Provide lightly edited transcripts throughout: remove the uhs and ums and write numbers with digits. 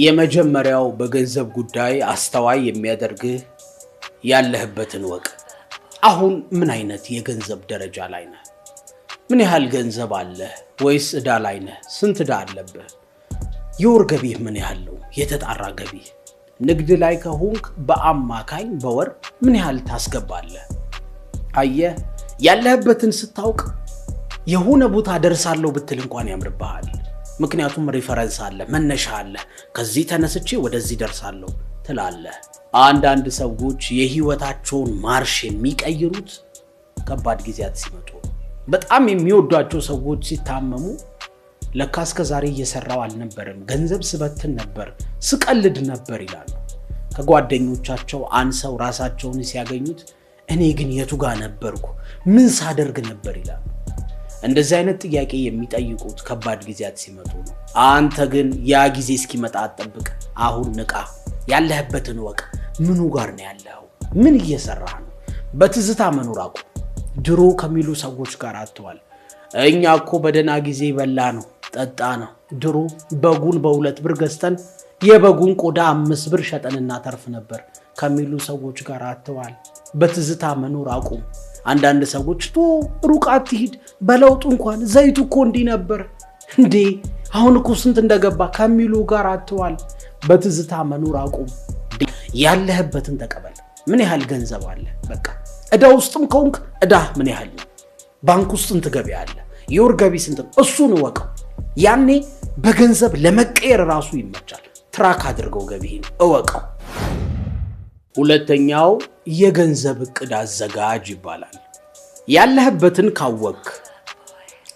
የመጀመሪያው በገንዘብ ጉዳይ አስተዋይ የሚያደርግህ ያለህበትን እወቅ። አሁን ምን አይነት የገንዘብ ደረጃ ላይ ነህ? ምን ያህል ገንዘብ አለህ? ወይስ ዕዳ ላይ ነህ? ስንት ዕዳ አለብህ? የወር ገቢህ ምን ያህል ነው? የተጣራ ገቢህ። ንግድ ላይ ከሆንክ በአማካኝ በወር ምን ያህል ታስገባለህ? አየህ፣ ያለህበትን ስታውቅ የሆነ ቦታ ደርሳለሁ ብትል እንኳን ያምርብሃል። ምክንያቱም reference አለ፣ መነሻ አለ። ከዚህ ተነስቼ ወደዚህ ደርሳለሁ ትላለህ። አንዳንድ ሰዎች የህይወታቸውን ማርሽ የሚቀይሩት ከባድ ጊዜያት ሲመጡ ነው። በጣም የሚወዷቸው ሰዎች ሲታመሙ ለካ እስከ ዛሬ እየሰራው አልነበረም፣ ገንዘብ ስበትን ነበር፣ ስቀልድ ነበር ይላሉ። ከጓደኞቻቸው አንሰው ራሳቸውን ሲያገኙት እኔ ግን የቱ ጋር ነበርኩ? ምን ሳደርግ ነበር ይላሉ። እንደዚህ አይነት ጥያቄ የሚጠይቁት ከባድ ጊዜያት ሲመጡ ነው። አንተ ግን ያ ጊዜ እስኪመጣ አትጠብቅ። አሁን ንቃ፣ ያለህበትን እወቅ። ምኑ ጋር ነው ያለኸው? ምን እየሰራህ ነው? በትዝታ መኖር አቁም። ድሮ ከሚሉ ሰዎች ጋር አትዋል። እኛ እኮ በደህና ጊዜ በላ ነው ጠጣ ነው። ድሮ በጉን በ2 ብር ገዝተን የበጉን ቆዳ 5 ብር ሸጠን እናተርፍ ነበር ከሚሉ ሰዎች ጋር አትዋል። በትዝታ መኖር አቁም። አንዳንድ ሰዎች ቶ ሩቅ አትሂድ፣ በለውጡ እንኳን ዘይቱ እኮ እንዲህ ነበር እንዴ አሁን እኮ ስንት እንደገባ ከሚሉ ጋር አትዋል። በትዝታ መኖር አቁም። ያለህበትን ተቀበል። ምን ያህል ገንዘብ አለ? በቃ ዕዳ ውስጥም ከሆንክ ዕዳ ምን ያህል ነው? ባንክ ውስጥ ስንት ገቢ አለ? የወር ገቢ ስንት ነው? እሱን እወቀው። ያኔ በገንዘብ ለመቀየር ራሱ ይመቻል። Track አድርገው ገቢህን እወቀው። ሁለተኛው የገንዘብ እቅድ አዘጋጅ ይባላል። ያለህበትን ካወቅክ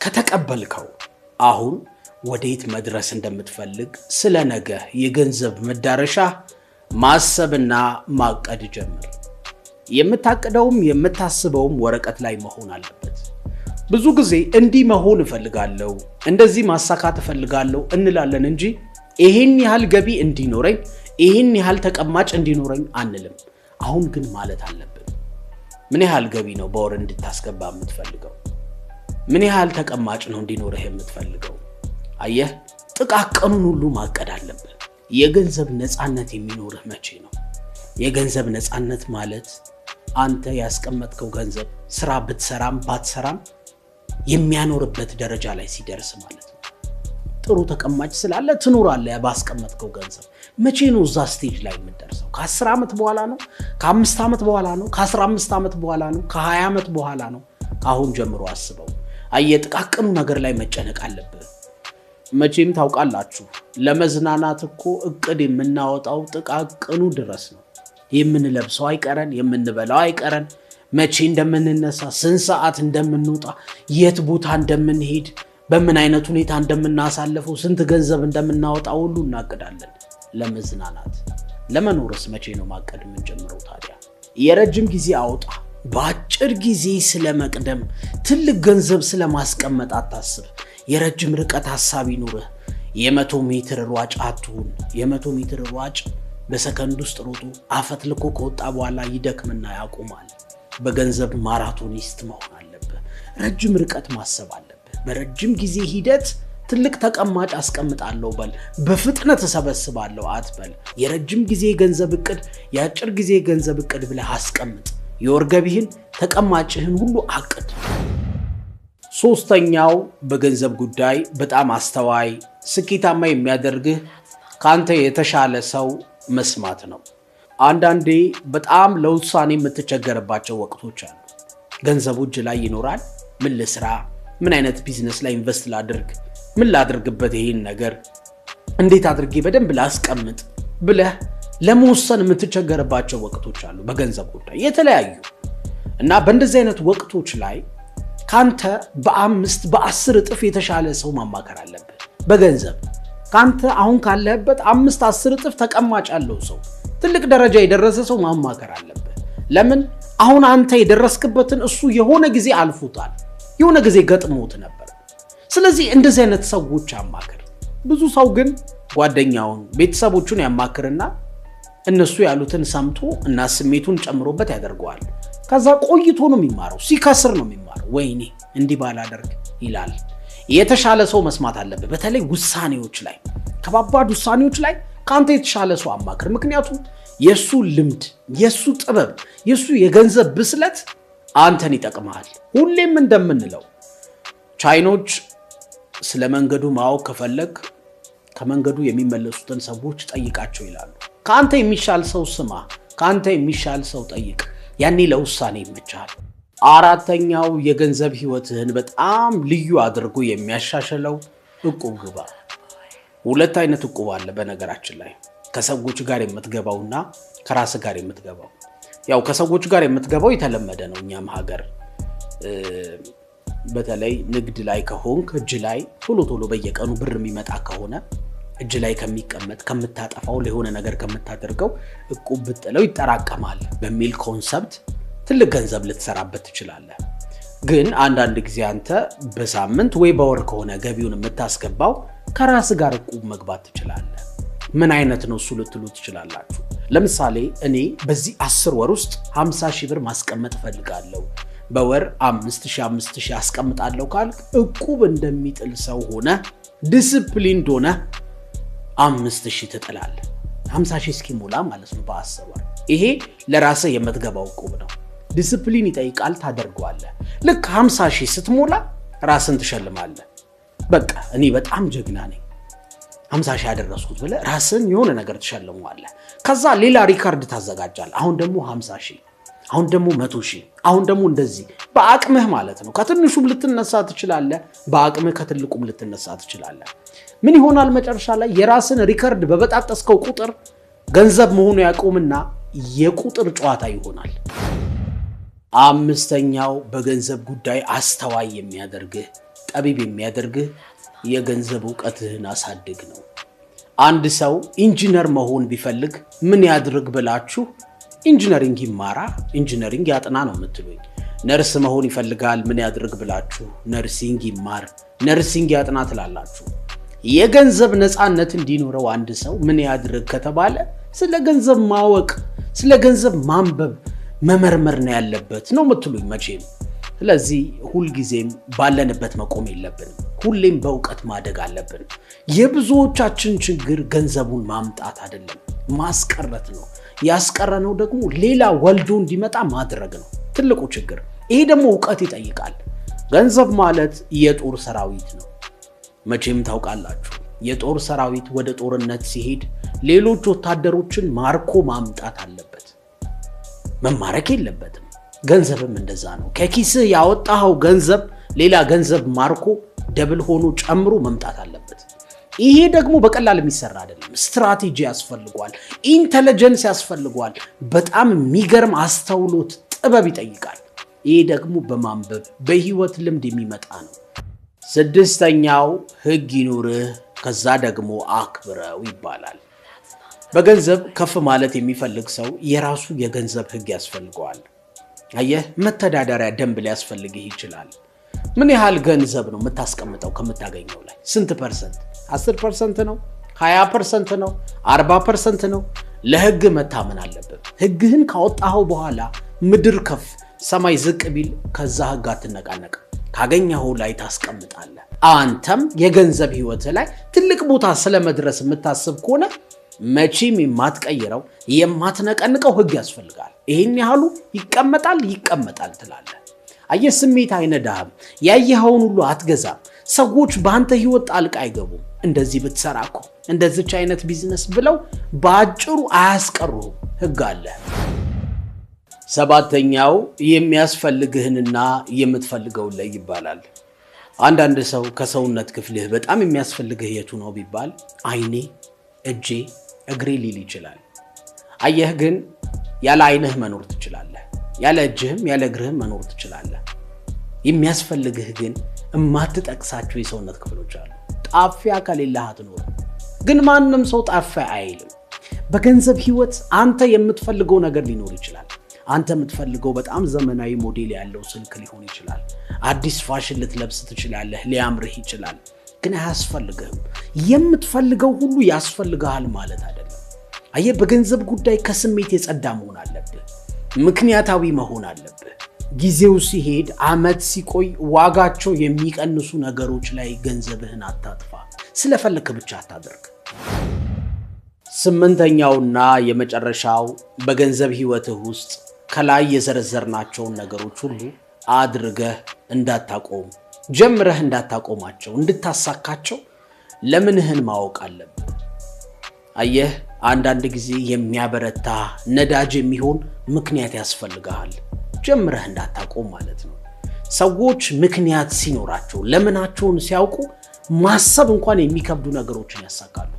ከተቀበልከው አሁን ወዴት መድረስ እንደምትፈልግ ስለ ነገ የገንዘብ መዳረሻ ማሰብና ማቀድ ጀምር። የምታቅደውም የምታስበውም ወረቀት ላይ መሆን አለበት። ብዙ ጊዜ እንዲህ መሆን እፈልጋለሁ፣ እንደዚህ ማሳካት እፈልጋለሁ እንላለን እንጂ ይሄን ያህል ገቢ እንዲኖረኝ፣ ይሄን ያህል ተቀማጭ እንዲኖረኝ አንልም። አሁን ግን ማለት አለብን። ምን ያህል ገቢ ነው በወር እንድታስገባ የምትፈልገው? ምን ያህል ተቀማጭ ነው እንዲኖርህ የምትፈልገው? አየህ፣ ጥቃቅኑን ሁሉ ማቀድ አለብን። የገንዘብ ነፃነት የሚኖርህ መቼ ነው? የገንዘብ ነፃነት ማለት አንተ ያስቀመጥከው ገንዘብ ስራ ብትሰራም ባትሰራም የሚያኖርበት ደረጃ ላይ ሲደርስ ማለት ነው። ጥሩ ተቀማጭ ስላለ ትኖራለህ ባስቀመጥከው ገንዘብ። መቼ ነው እዛ stage ላይ የምትደርሰው? ከ10 ዓመት በኋላ ነው? ከ5 ዓመት በኋላ ነው? ከ15 ዓመት በኋላ ነው? ከ20 ዓመት በኋላ ነው? ከአሁን ጀምሮ አስበው። አየህ፣ ጥቃቅኑ ነገር ላይ መጨነቅ አለብህ። መቼም ታውቃላችሁ፣ ለመዝናናት እኮ እቅድ የምናወጣው ጥቃቅኑ ድረስ ነው። የምንለብሰው አይቀረን፣ የምንበላው አይቀረን፣ መቼ እንደምንነሳ፣ ስንት ሰዓት እንደምንወጣ፣ የት ቦታ እንደምንሄድ፣ በምን አይነት ሁኔታ እንደምናሳልፈው፣ ስንት ገንዘብ እንደምናወጣ ሁሉ እናቅዳለን ለመዝናናት። ለመኖርስ መቼ ነው ማቀድ የምንጀምረው ታዲያ? የረጅም ጊዜ አውጣ። በአጭር ጊዜ ስለመቅደም ትልቅ ገንዘብ ስለማስቀመጥ አታስብ። የረጅም ርቀት ሀሳብ ይኑርህ። የ100 ሜትር ሯጭ አትሁን። የ100 ሜትር ሯጭ በሰከንድ ውስጥ ሮጦ አፈትልኮ ከወጣ በኋላ ይደክምና ያቆማል። በገንዘብ ማራቶኒስት መሆን አለብህ። ረጅም ርቀት ማሰብ አለብህ። በረጅም ጊዜ ሂደት ትልቅ ተቀማጭ አስቀምጣለሁ በል። በፍጥነት እሰበስባለሁ አትበል። የረጅም ጊዜ ገንዘብ እቅድ፣ የአጭር ጊዜ ገንዘብ እቅድ ብለህ አስቀምጥ። የወር ገቢህን ተቀማጭህን ሁሉ አቅድ። ሶስተኛው በገንዘብ ጉዳይ በጣም አስተዋይ፣ ስኬታማ የሚያደርግህ ከአንተ የተሻለ ሰው መስማት ነው። አንዳንዴ በጣም ለውሳኔ የምትቸገርባቸው ወቅቶች አሉ። ገንዘቡ እጅ ላይ ይኖራል። ምን ልስራ? ምን አይነት ቢዝነስ ላይ invest ላድርግ? ምን ላድርግበት? ይሄን ነገር እንዴት አድርጌ በደንብ ላስቀምጥ ብለህ ለመወሰን የምትቸገርባቸው ወቅቶች አሉ፣ በገንዘብ ጉዳይ የተለያዩ። እና በእንደዚህ አይነት ወቅቶች ላይ ካንተ በ5 በ10 እጥፍ የተሻለ ሰው ማማከር አለብህ። በገንዘብ ካንተ አሁን ካለህበት 5 10 እጥፍ ተቀማጭ ያለው ሰው፣ ትልቅ ደረጃ የደረሰ ሰው ማማከር አለብህ። ለምን? አሁን አንተ የደረስክበትን እሱ የሆነ ጊዜ አልፎታል፣ የሆነ ጊዜ ገጥሞት ነበር። ስለዚህ እንደዚህ አይነት ሰዎች አማክር። ብዙ ሰው ግን ጓደኛውን፣ ቤተሰቦቹን ያማክርና እነሱ ያሉትን ሰምቶ እና ስሜቱን ጨምሮበት ያደርገዋል። ከዛ ቆይቶ ነው የሚማረው፣ ሲከስር ነው የሚማረው። ወይኔ እንዲህ ባላደርግ ይላል። የተሻለ ሰው መስማት አለብህ። በተለይ ውሳኔዎች ላይ፣ ከባባድ ውሳኔዎች ላይ ከአንተ የተሻለ ሰው አማክር። ምክንያቱም የእሱ ልምድ፣ የእሱ ጥበብ፣ የእሱ የገንዘብ ብስለት አንተን ይጠቅምሃል። ሁሌም እንደምንለው ቻይኖች ስለ መንገዱ ማወቅ ከፈለግ ከመንገዱ የሚመለሱትን ሰዎች ጠይቃቸው ይላሉ። ከአንተ የሚሻል ሰው ስማ፣ ከአንተ የሚሻል ሰው ጠይቅ። ያኔ ለውሳኔ ይመችሃል። አራተኛው የገንዘብ ህይወትህን በጣም ልዩ አድርጎ የሚያሻሽለው እቁብ ግባ። ሁለት አይነት እቁብ አለ በነገራችን ላይ፣ ከሰዎች ጋር የምትገባውና ከራስ ጋር የምትገባው። ያው ከሰዎች ጋር የምትገባው የተለመደ ነው እኛም ሀገር፣ በተለይ ንግድ ላይ ከሆንክ እጅ ላይ ቶሎ ቶሎ በየቀኑ ብር የሚመጣ ከሆነ እጅ ላይ ከሚቀመጥ ከምታጠፋው ለሆነ ነገር ከምታደርገው እቁብ ብጥለው ይጠራቀማል በሚል concept ትልቅ ገንዘብ ልትሰራበት ትችላለህ። ግን አንዳንድ ጊዜ አንተ በሳምንት ወይ በወር ከሆነ ገቢውን የምታስገባው ከራስ ጋር እቁብ መግባት ትችላለህ። ምን አይነት ነው እሱ ልትሉ ትችላላችሁ። ለምሳሌ እኔ በዚህ 10 ወር ውስጥ 50 ሺህ ብር ማስቀመጥ እፈልጋለሁ፣ በወር 5,000 5,000 አስቀምጣለሁ ካልክ እቁብ እንደሚጥል ሰው ሆነ disciplined ሆነ 5,000 ትጥላለህ። 50 ሺህ እስኪሞላ ማለት ነው በ10 ወር። ይሄ ለራስህ የምትገባው እቁብ ነው። ዲስፕሊን ይጠይቃል፣ ታደርገዋለህ። ልክ 50 ሺህ ስትሞላ ራስን ትሸልማለህ። በቃ እኔ በጣም ጀግና ነኝ 50 ሺህ ያደረስኩት ብለህ ራስን የሆነ ነገር ትሸልመዋለህ። ከዛ ሌላ record ታዘጋጃለህ። አሁን ደግሞ 50 ሺህ፣ አሁን ደግሞ 100 ሺህ፣ አሁን ደግሞ እንደዚህ በአቅምህ ማለት ነው። ከትንሹም ልትነሳ ትችላለህ፣ በአቅምህ ከትልቁም ልትነሳ ትችላለህ። ምን ይሆናል መጨረሻ ላይ የራስን record በበጣጠስከው ቁጥር ገንዘብ መሆኑ ያቆምና የቁጥር ጨዋታ ይሆናል። አምስተኛው በገንዘብ ጉዳይ አስተዋይ የሚያደርግህ ጠቢብ የሚያደርግህ የገንዘብ እውቀትህን አሳድግ ነው። አንድ ሰው ኢንጂነር መሆን ቢፈልግ ምን ያድርግ ብላችሁ engineering ይማራ፣ engineering ያጥና ነው የምትሉኝ። ነርስ መሆን ይፈልጋል፣ ምን ያድርግ ብላችሁ nursing ይማር፣ nursing ያጥና ትላላችሁ። የገንዘብ ነፃነት እንዲኖረው አንድ ሰው ምን ያድርግ ከተባለ ስለ ገንዘብ ማወቅ፣ ስለ ገንዘብ ማንበብ፣ መመርመር ነው ያለበት ነው የምትሉኝ መቼም። ስለዚህ ሁልጊዜም ባለንበት መቆም የለብንም። ሁሌም በእውቀት ማደግ አለብን። የብዙዎቻችን ችግር ገንዘቡን ማምጣት አይደለም፣ ማስቀረት ነው። ያስቀረነው ደግሞ ሌላ ወልዶ እንዲመጣ ማድረግ ነው ትልቁ ችግር። ይሄ ደግሞ እውቀት ይጠይቃል። ገንዘብ ማለት የጦር ሰራዊት ነው። መቼም ታውቃላችሁ፣ የጦር ሰራዊት ወደ ጦርነት ሲሄድ ሌሎች ወታደሮችን ማርኮ ማምጣት አለበት፣ መማረክ የለበትም። ገንዘብም እንደዛ ነው። ከኪስህ ያወጣኸው ገንዘብ ሌላ ገንዘብ ማርኮ double ሆኖ ጨምሮ መምጣት አለበት። ይሄ ደግሞ በቀላል የሚሰራ አይደለም። ስትራቴጂ ያስፈልገዋል፣ intelligence ያስፈልገዋል። በጣም የሚገርም አስተውሎት፣ ጥበብ ይጠይቃል። ይሄ ደግሞ በማንበብ በህይወት ልምድ የሚመጣ ነው። ስድስተኛው ህግ ይኑርህ፣ ከዛ ደግሞ አክብረው ይባላል። በገንዘብ ከፍ ማለት የሚፈልግ ሰው የራሱ የገንዘብ ህግ ያስፈልገዋል። አየህ፣ መተዳደሪያ ደንብ ሊያስፈልግህ ይችላል። ምን ያህል ገንዘብ ነው የምታስቀምጠው ከምታገኘው ላይ? ስንት percent? 10% ነው? 20% ነው? 40% ነው? ለህግ መታመን አለብህ። ህግህን ካወጣኸው በኋላ ምድር ከፍ ሰማይ ዝቅ ቢል ከዛ ህግ አትነቃነቅ። ካገኘኸው ላይ ታስቀምጣለህ። አንተም የገንዘብ ህይወትህ ላይ ትልቅ ቦታ ስለመድረስ የምታስብ ከሆነ መቼም የማትቀይረው የማትነቀንቀው ህግ ያስፈልጋል። ይህን ያህሉ ይቀመጣል ይቀመጣል ትላለህ። አየህ፣ ስሜት አይነዳህም። ያየኸውን ሁሉ አትገዛም። ሰዎች በአንተ ህይወት ጣልቃ አይገቡም። እንደዚህ ብትሰራ እኮ እንደዚች አይነት ቢዝነስ ብለው በአጭሩ አያስቀሩህም። ህግ አለ። ሰባተኛው የሚያስፈልግህንና የምትፈልገውን ለይ ይባላል። አንዳንድ ሰው ከሰውነት ክፍልህ በጣም የሚያስፈልግህ የቱ ነው ቢባል አይኔ፣ እጄ፣ እግሬ ሊል ይችላል። አየህ ግን ያለ አይንህ መኖር ትችላለህ። ያለ እጅህም ያለ እግርህም መኖር ትችላለህ። የሚያስፈልግህ ግን የማትጠቅሳቸው የሰውነት ክፍሎች አሉ። ጣፊያ ከሌለህ አትኖርም። ግን ማንም ሰው ጣፊያ አይልም። በገንዘብ ህይወት አንተ የምትፈልገው ነገር ሊኖር ይችላል። አንተ የምትፈልገው በጣም ዘመናዊ ሞዴል ያለው ስልክ ሊሆን ይችላል። አዲስ ፋሽን ልትለብስ ትችላለህ፣ ሊያምርህ ይችላል። ግን አያስፈልግህም። የምትፈልገው ሁሉ ያስፈልግሃል ማለት አይደለም። አየህ፣ በገንዘብ ጉዳይ ከስሜት የጸዳ መሆን አለብህ። ምክንያታዊ መሆን አለብህ። ጊዜው ሲሄድ፣ አመት ሲቆይ ዋጋቸው የሚቀንሱ ነገሮች ላይ ገንዘብህን አታጥፋ። ስለፈለክ ብቻ አታድርግ። ስምንተኛውና የመጨረሻው በገንዘብ ህይወትህ ውስጥ ከላይ የዘረዘርናቸውን ነገሮች ሁሉ አድርገህ እንዳታቆም፣ ጀምረህ እንዳታቆማቸው፣ እንድታሳካቸው ለምንህን ማወቅ አለብህ። አየህ፣ አንዳንድ ጊዜ የሚያበረታ ነዳጅ የሚሆን ምክንያት ያስፈልግሃል፣ ጀምረህ እንዳታቆም ማለት ነው። ሰዎች ምክንያት ሲኖራቸው፣ ለምናቸውን ሲያውቁ ማሰብ እንኳን የሚከብዱ ነገሮችን ያሳካሉ።